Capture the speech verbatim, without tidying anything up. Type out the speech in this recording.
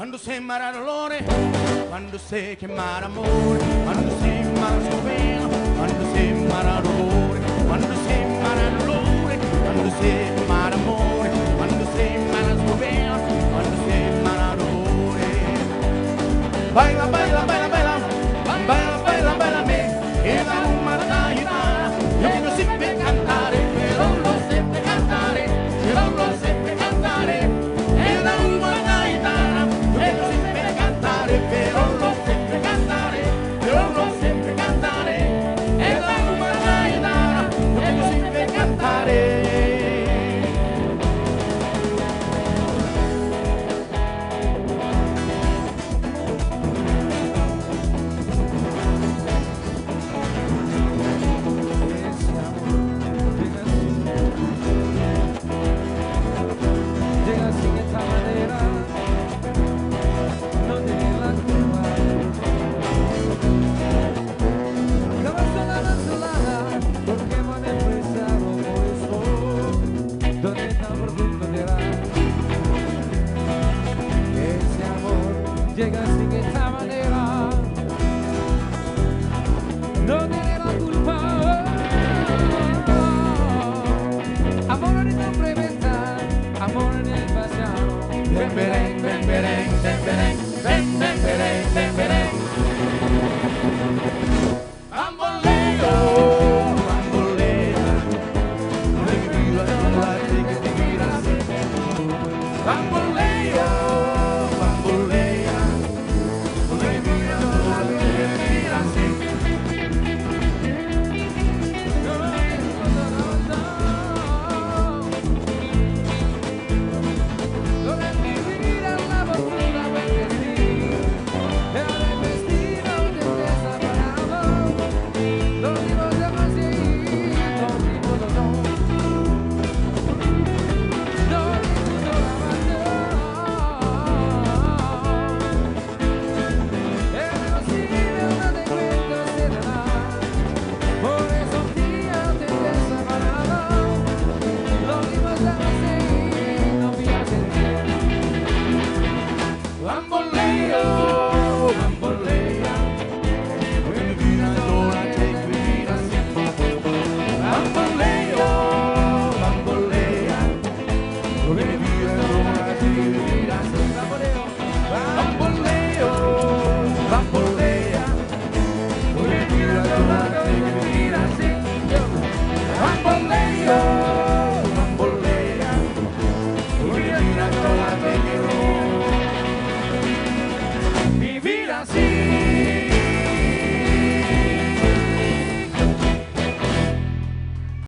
Quando sei maravilhoso, quando sei che mar'amore, quando sei marascobeno, quando sei maradore, quando sei maradore, quando sei che mar'amore, quando sei marascobeno, quando sei maradore. Baila, baila, baila, baila, baila, baila, baila me, e la rumana gitana, io voglio sempre cantare, però non sempre cantare, però non sempre cantare. E la rumana gitana, io voglio sempre cantare, però non sempre cantare, però non sempre cantare. E la rumana gitana, io voglio sempre cantare. Donde está por tu cordera. Ese amor llega sin esta manera. No tiene la culpa. Amor en tu preventa, amor en el pasado. Bem, berem, bem, berem, bem, berem, bem, bem, berem, bem, berem. Bamboleo, bambolea, volevi viver ancora, te che ti girassi. Bamboleo, bambolea, volevi viver ancora, te che ti girassi. Bamboleo, bambolea, volevi viver ancora, te che ti girassi. Bamboleo, bambolea, volevi viver ancora, te che ti girassi. Bamboleo, bambolea, volevi viver ancora, te che ti girassi. Bamboleo, bambolea, volevi viver ancora, te che ti girassi. Vivi la sì.